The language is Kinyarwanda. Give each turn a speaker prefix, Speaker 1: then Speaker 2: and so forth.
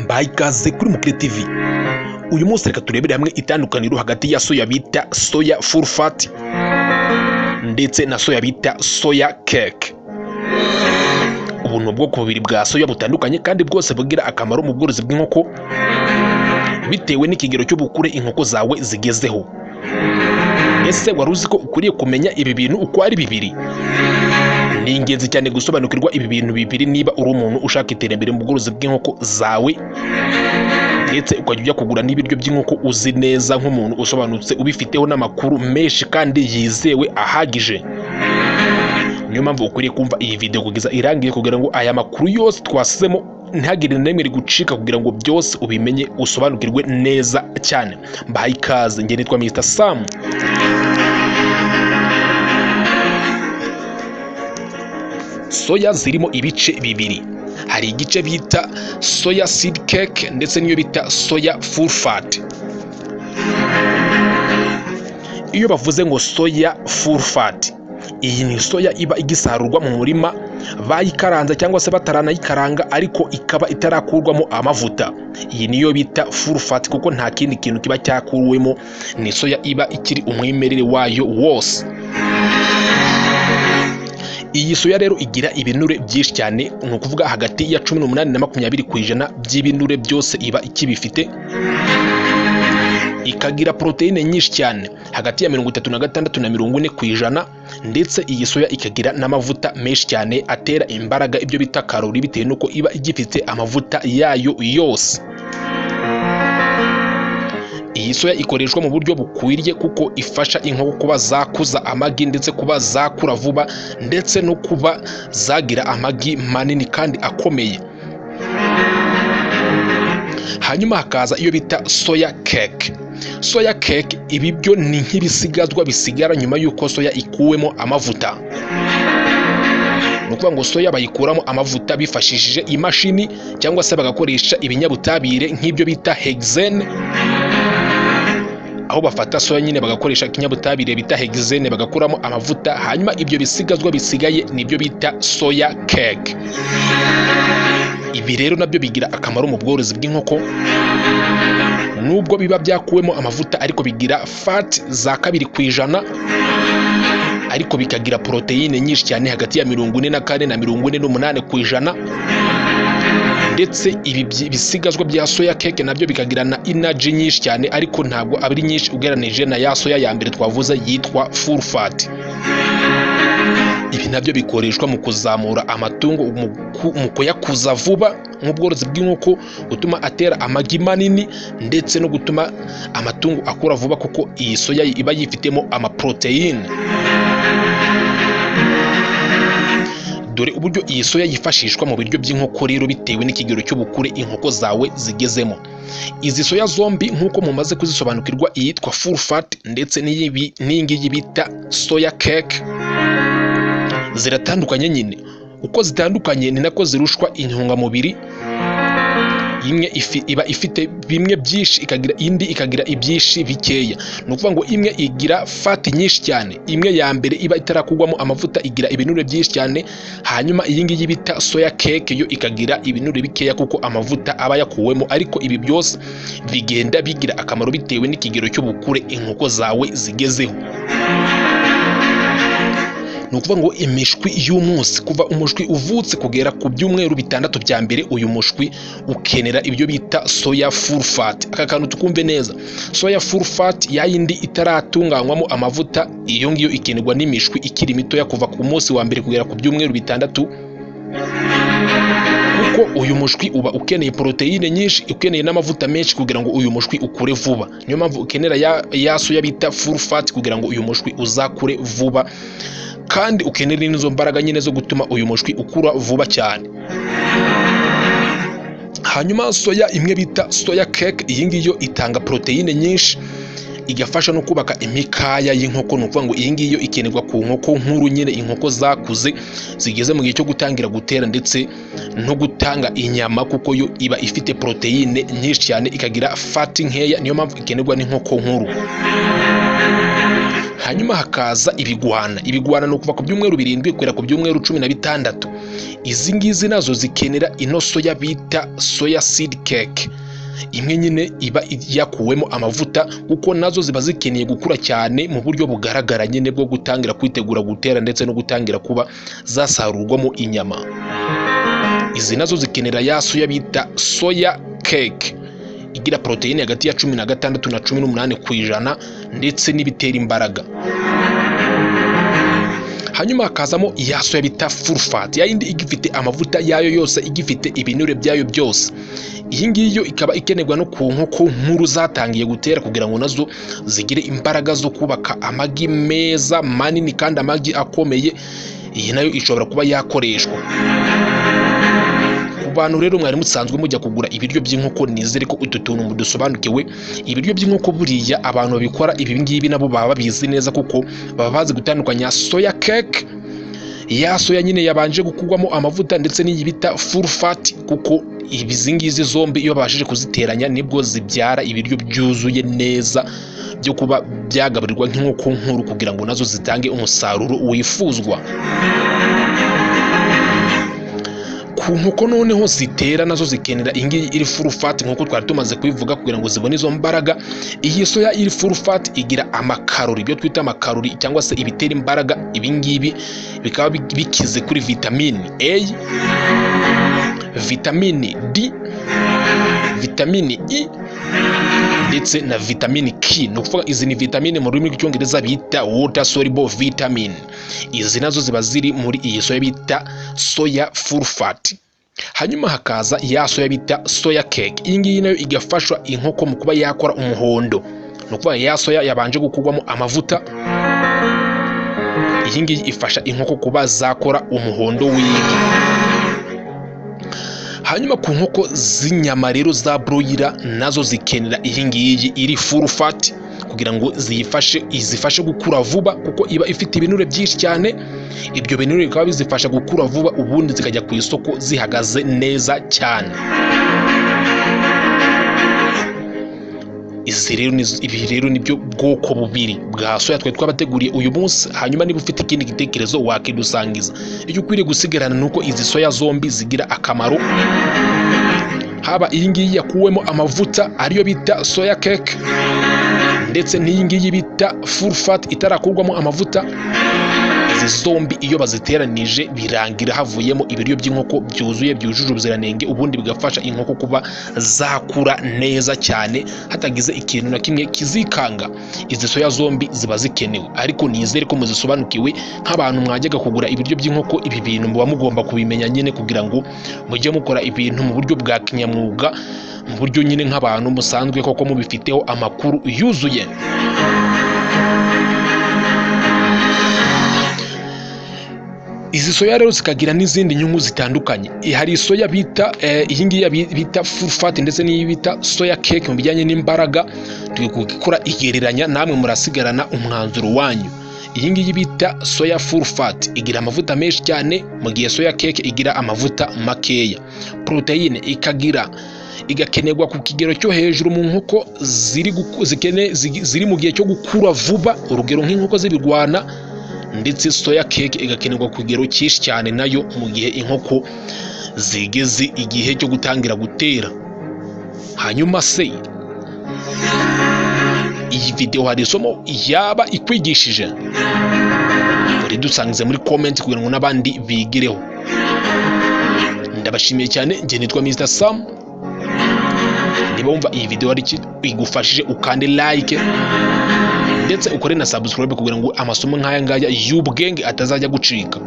Speaker 1: Mbaye ikaze kuri Mukire TV. Uyu munsi reka turebere hamwe itandukaniro hagati ya soya bita soya full fat ndetse na soya bita soya cake. Ubu ni ubwoko bubiri bwa soya butandukanye kandi bwose bugira akamaro mu bworozi bw'inkoko bitewe n'ikigero cy'ubukure inkoko zawe zigezeho. Ese wari uzi ko ukwiriye kumenya ibi bintu uko ari bibiri? Ni ingenzi cyane gusobanukirwa ibi bintu bibiri niba uri umuntu ushaka iterambere mu bworozi bw'inkoko zawe, ndetse ukajya ujya kugura n'ibiryo by'inkoko uzi neza nk'umuntu usobanutse ubifiteho n'amakuru menshi kandi yizewe ahagije. Niyo mpamvu ukwiriye kumva iyi video kugeza irangiye kugira ngo aya makuru yose twasizemo ntihagire na rimwe rigucika, kugira ngo byose ubimenye usobanukirwe neza cyane. Mbahaye ikaze, njye nitwa Mr Sam. Soya zirimo ibice bibiri, hari igice bita soya seed cake ndetse n'iyo bita soya full fat. Iyo bavuze ngo soya full fat, iyi ni soya iba igisarurwa mu murima bayikaranze cyangwa se bataranayikaranga, ariko ikaba itarakurwamo amavuta. Iyi niyo bita full fat kuko nta kindi kintu kiba cyakuwemo, ni soya iba ikiri umwimerere wayo wose. Iyi soya rero igira ibinure byinshi cyane, ni ukuvuga hagati ya 18 na 20% by'ibinure byose iba ikibifite. Ikagira poroteyine nyinshi cyane hagati ya 36 na 40%, ndetse iyi soya ikagira n'amavuta menshi cyane atera imbaraga, ibyo bita karori, bitewe n'uko iba igifite amavuta yayo yose. Iyi soya ikoreshwa mu buryo bukwiriye kuko ifasha inkoko kuba zakuza amagi ndetse kuba zakura vuba ndetse no kuba zagira amagi manini kandi akomeye. Hanyuma hakaza iyo bita soya cake. Soya cake ibi byo ni nk'ibisigazwa bisigara nyuma y'uko soya ikuwemo amavuta. Ni ukuvuga ngo soya bayikuramo amavuta bifashishije imashini cyangwa se bagakoresha ibinyabutabire nk'ibyo bita hexane, aho bafata soya nyine bagakoresha ikinyabutabire bita hexane bagakuramo amavuta, hanyuma ibyo bisigazwa bisigaye nibyo bita soya cake. Ibi rero nabyo bigira akamaro mu bworozi bw'inkoko, nubwo biba byakuwemo amavuta ariko bigira fat za 2%, ariko bikagira poroteyine nyinshi cyane hagati ya 44 na 48%. Ndetse ibi bisigazwa bya soya cake nabyo bikagira na energy nyinshi cyane, ariko ntabwo ari nyinshi ugereranije na ya soya ya mbere twavuze yitwa full fat. Ibi nabyo bikoreshwa mu kuzamura amatungo, mu kuyakuza vuba nk'ubworozi bw'inkoko, gutuma atera amagi manini ndetse no gutuma amatungo akura vuba kuko iyi soya iba yifitemo amaproteine. Dore uburyo iyi soya yifashishwa mu biryo by'inkoko rero bitewe n'ikigero cy'ubukure inkoko zawe zigezemo. Izi soya zombi nk'uko mumaze kuzisobanukirwa, iyitwa full fat ndetse n'iyi ngiyi bita soya cake, ziratandukanye nyine. Uko zitandukanye ni nako zirushwa intungamubiri. Imwe iba ifite bimwe byinshi, ikagira indi ikagira ibyinshi bikeya. Ni ukuvuga ngo imwe igira fat nyinshi cyane, imwe ya mbere iba itarakugwamo amavuta igira ibinure byinshi cyane, hanyuma iyi ngiyi bita soya cake yo ikagira ibinure bikeya kuko amavuta aba yakuwemo. Ariko ibi byose bigenda bigira akamaro bitewe n'ikigero cy'ubukure inkoko zawe zigezeho. Ni ukuvuga ngo imishwi y'umunsi, kuva umushwi uvutse kugera ku byumweru 6 bya mbere, uyu mushwi ukenera ibyo bita soya full fat. Aka kantu tukumve neza, soya full fat yayindi itaratunganywamo amavuta, iyo ngiyo ikenerwa n'imishwi ikiri mitoya kuva ku munsi wa mbere kugera ku byumweru 6, kuko uyu mushwi uba ukeneye poroteyine nyinshi, ukeneye n'amavuta menshi kugira ngo uyu mushwi ukure vuba. Niyo mpamvu ukenera ya soya bita full fat kugira ngo uyu mushwi uzakure vuba, kandi ukenera n'izo mbaraga nyine zo gutuma uyu mushwi ukura vuba cyane. Hanyuma soya imwe bita soya cake, iyi ngiyo itanga poroteyine nyinshi, igafasha no kubaka imikaya y'inkoko. Ni ukuvuga ngo iyi ngiyo ikenerwa ku nkoko nkuru nyine, inkoko zakuze zigeze mu gihe cyo gutangira gutera ndetse no gutanga inyama, kuko yo iba ifite poroteyine nyinshi cyane, ikagira fati nkeya. Niyo mpamvu ikenerwa n'inkoko nkuru. Hanyuma hakaza ibigwana. Ibigwana ni ukuva ku byumweru 7 kugera ku byumweru 16. Izi ngizi nazo zikenera ino soya bita soya seed cake, imwe nyine iba yakuwemo amavuta, kuko nazo ziba zikeneye gukura cyane mu buryo bugaragara nyine bwo gutangira kwitegura gutera ndetse no gutangira kuba zasarurwamo inyama. Izi nazo zikenera ya soya bita soya cake, igira poroteyine hagati ya 16 na 18% ndetse n'ibitera imbaraga. Hanyuma hakazamo ya soya bita full fat, ya yindi igifite amavuta yayo yose, igifite ibinure byayo byose. Iyi ngiyi yo ikaba ikenerwa no ku nkoko nkuru zatangiye gutera, kugira ngo nazo zigire imbaraga zo kubaka amagi meza manini kandi amagi akomeye. Iyi nayo ishobora kuba yakoreshwa. Ku bantu rero mwari musanzwe mujya kugura ibiryo by'inkoko, nizere ko utu tuntu mudusobanukiwe. Ibiryo by'inkoko buriya abantu babikora ibi ngibi nabo baba babizi neza, kuko baba bazi gutandukanya soya cake, ya soya nyine yabanje gukurwamo amavuta, ndetse n'iyi bita full fat, kuko izi ngizi zombi iyo babashije kuziteranya nibwo zibyara ibiryo byuzuye neza byo kuba byagaburirwa nk'inkoko nkuru, kugira ngo nazo zitange umusaruro wifuzwa. Ku nkoko noneho zitera nazo zikenera iyi ngiyi iri full fat, nk'uko twari tumaze kubivuga, kugira ngo zibone izo mbaraga. Iyi soya iri full fat igira amakarori, ibyo twita amakarori cyangwa se ibitera imbaraga. Ibi ngibi bikaba bikize kuri vitamini A, vitamini D, vitamini E ndetse na vitamini K. Ni ukuvuga izi ni vitamine mu rurimi rw'icyongereza bita water soluble vitamin. Izi nazo ziba ziri muri iyi soya bita soya full fat. Hanyuma hakaza ya soya bita soya cake. Iyi ngiyi nayo igafasha inkoko mu kuba yakora umuhondo. Ni ukuvuga ya soya yabanje gukurwamo amavuta, iyi ngiyi ifasha inkoko kuba zakora umuhondo w'igi. Hanyuma ku nkoko z'inyama rero za broiler nazo zikenera iyi ngiyi iri full fat, kugira ngo izifashe gukura vuba, kuko iba ifite ibinure byinshi cyane. Ibyo binure bikaba bizifasha gukura vuba, ubundi zikajya ku isoko zihagaze neza cyane. Ibi rero nibyo bwoko bubiri bwa soya twari twabateguriye uyu munsi. Hanyuma niba ufite ikindi gitekerezo wakidusangiza. Icyo ukwiriye gusigarana ni uko izi soya zombi zigira akamaro, haba iyi ngiyi yakuwemo amavuta ariyo bita soya cake, ndetse n'iyi ngiyi bita full fat itarakurwamo amavuta. Izi zombi iyo baziteranije birangira havuyemo ibiryo by'inkoko byuzuye byujuje ubuziranenge, ubundi bigafasha inkoko kuba zakura neza cyane hatagize ikintu na kimwe kizikanga. Izi soya zombi ziba zikenewe, ariko nizere ko muzisobanukiwe nk'abantu mwajyaga kugura ibiryo by'inkoko. Ibi bintu muba mugomba kubimenya nyine, kugira ngo mujye mukora ibintu mu buryo bwa kinyamwuga, mu buryo nyine nk'abantu musanzwe koko mubifiteho amakuru yuzuye. Izi soya rero zikagira n'izindi nyungu zitandukanye. Hari soya bita iyi ngiyi bita full fat ndetse n'iyi bita soya cake mu bijyanye n'imbaraga. Turi gukora igereranya, namwe murasigarana umwanzuro wanyu. Iyi ngiyi bita soya full fat igira amavuta menshi cyane, mu gihe soya cake igira amavuta makeya. Poroteyine igakenerwa ku kigero cyo hejuru mu nkoko ziri mu gihe cyo gukura vuba, urugero nk'inkoko z'ibigwana, ndetse soya cake igakenerwa ku kigero cyinshi cyane nayo mu gihe inkoko zigeze igihe cyo gutangira gutera. Hanyuma se iyi video hari isomo yaba ikwigishije? Ridusangize muri comment kugira ngo n'abandi bigireho. Ndabashimiye cyane, njye nitwa Mr Sam. Niba wumva iyi video ari igufashije, ukande like ndetse ukore na subscribe kugira ngo amasomo nk'aya ngaya y'ubwenge atazajya gucika.